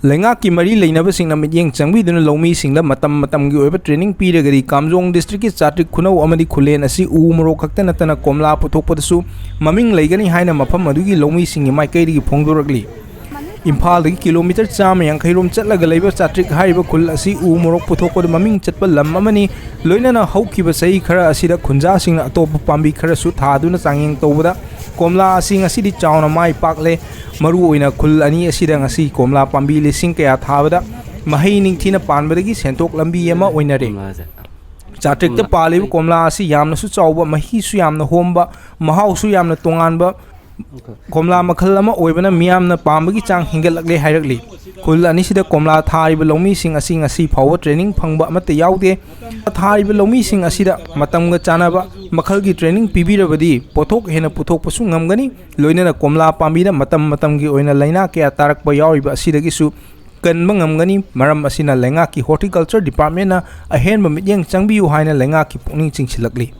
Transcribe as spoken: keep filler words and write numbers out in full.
ꯂꯩꯉꯥꯛꯀꯤ ꯃꯔꯤ ꯂꯩꯅꯕꯁꯤꯡꯅ ꯃꯤꯠꯌꯦꯡ ꯆꯪꯕꯤꯗꯨꯅ ꯂꯧꯃꯤꯁꯤꯡꯗ ꯃꯇꯝ ꯃꯇꯝꯒꯤ ꯑꯣꯏꯕ training ꯄꯤꯔꯒꯗꯤ ꯀꯥꯝꯖꯣꯡ district ꯀꯤ ꯆꯥꯇ꯭ꯔꯤꯛ ꯈꯨꯅꯧ ꯑꯃꯗꯤ ꯈꯨꯂꯦꯟ ꯑꯁꯤ ꯎ ꯃꯣꯔꯣꯛ ꯈꯛꯇ ꯅꯠꯇꯅ ꯀꯣꯝꯂꯥ ꯄꯨꯊꯣꯛꯄꯗꯁꯨ ꯃꯃꯤꯡ ꯂꯩꯒꯅꯤ ꯍꯥꯏꯅ ꯃꯐꯝ ꯑꯗꯨꯒꯤ ꯂꯧꯃꯤꯁꯤꯡꯒꯤ ꯃꯥꯏꯀꯩꯗꯒꯤ ꯐꯣꯡꯗꯣꯔꯛꯂꯤ꯫ ꯏꯝꯐꯥꯜꯗꯒꯤ kilometre ꯆꯥꯝꯃ ꯌꯥꯡꯈꯩ ꯔꯣꯝ ꯆꯠꯂꯒ ꯂꯩꯕ ꯆꯥꯇ꯭ꯔꯤꯛ ꯍꯥꯏꯔꯤꯕ ꯈꯨꯜ ꯑꯁꯤ ꯎ ꯃꯣꯔꯣꯛ ꯄꯨꯊꯣꯛꯄꯗ ꯃꯃꯤꯡ ꯆꯠꯄ ꯂꯝ ꯑꯃꯅꯤ꯫ ꯂꯣꯏꯅꯅ ꯍꯧꯈꯤꯕ ꯆꯍꯤ ꯈꯔ ꯑꯁꯤꯗ ꯈꯨꯟꯖꯥꯁꯤꯡꯅ ꯑꯇꯣꯞꯄ ꯄꯥꯝꯕꯤ ꯈꯔꯁꯨ ꯊꯥꯗꯨꯅ ꯆꯥꯡꯌꯦꯡ ꯇꯧꯕꯗ ꯀꯣꯝꯂꯥ ꯑꯁꯤ ꯉꯁꯤꯗꯤ ꯆꯥꯎꯅ ꯃꯥꯏ ꯄꯥꯛꯂꯦ꯫ ꯃꯔꯨꯑꯣꯏꯅ ꯈꯨꯜ ꯑꯅꯤ ꯑꯁꯤꯗ ꯉꯁꯤ ꯀꯣꯝꯂꯥ ꯄꯥꯝꯕꯤ ꯂꯤꯁꯤꯡ ꯀꯌꯥ ꯊꯥꯕꯗ ꯃꯍꯩ ꯅꯤꯡꯊꯤꯅ ꯄꯥꯟꯕꯗꯒꯤ ꯁꯦꯟꯊꯣꯛ ꯂꯝꯕꯤ ꯑꯃ ꯑꯣꯏꯅꯔꯦ꯫ ꯆꯥꯇ꯭ꯔꯤꯛꯇ ꯄꯥꯜꯂꯤꯕ ꯀꯣꯝꯂꯥ ꯑꯁꯤ ꯌꯥꯝꯅꯁꯨ ꯆꯥꯎꯕ, ꯃꯍꯤꯁꯨ ꯌꯥꯝꯅ ꯍꯣꯝꯕ, ꯃꯍꯥꯎꯁꯨ ꯌꯥꯝꯅ ꯇꯣꯉꯥꯟꯕ ꯀꯣꯝꯂꯥ ꯃꯈꯜ ꯑꯃ ꯑꯣꯏꯕꯅ ꯃꯤꯌꯥꯝꯅ ꯄꯥꯝꯕꯒꯤ ꯆꯥꯡ ꯍꯦꯟꯒꯠꯂꯛꯂꯦ ꯍꯥꯏꯔꯛꯂꯤ꯫ ꯈꯨꯜ ꯑꯅꯤꯁꯤꯗ ꯀꯣꯝꯂꯥ ꯊꯥꯔꯤꯕ ꯂꯧꯃꯤꯁꯤꯡ ꯑꯁꯤ ꯉꯁꯤ ꯐꯥꯎꯕ training ꯐꯪꯕ ꯑꯃꯠꯇ ꯌꯥꯎꯗꯦ꯫ ꯊꯥꯔꯤꯕ ꯂꯧꯃꯤꯁꯤꯡ ꯑꯁꯤꯗ ꯃꯇꯝꯒ ꯆꯥꯟꯅꯕ ꯃꯈꯜꯒꯤ training ꯄꯤꯕꯤꯔꯕꯗꯤ ꯄꯣꯠꯊꯣꯛ ꯍꯦꯟꯅ ꯄꯨꯊꯣꯛꯄꯁꯨ ꯉꯝꯒꯅꯤ꯫ ꯂꯣꯏꯅꯅ ꯀꯣꯝꯂꯥ ꯄꯥꯝꯕꯤꯗ ꯃꯇꯝ ꯃꯇꯝꯒꯤ ꯑꯣꯏꯅ ꯂꯥꯏꯅꯥ ꯀꯌꯥ ꯇꯥꯔꯛꯄ ꯌꯥꯎꯔꯤꯕ ꯑꯁꯤꯗꯒꯤꯁꯨ ꯀꯟꯕ ꯉꯝꯒꯅꯤ꯫ ꯃꯔꯝ ꯑꯁꯤꯅ ꯂꯩꯉꯥꯛꯀꯤ Horticulture Department ꯅ ꯑꯍꯦꯟꯕ ꯃꯤꯠꯌꯦꯡ ꯆꯪꯕꯤꯌꯨ ꯍꯥꯏꯅ ꯂꯩꯉꯥꯛꯀꯤ ꯄꯨꯛꯅꯤꯡ ꯆꯤꯡꯁꯤꯜꯂꯛꯂꯤ꯫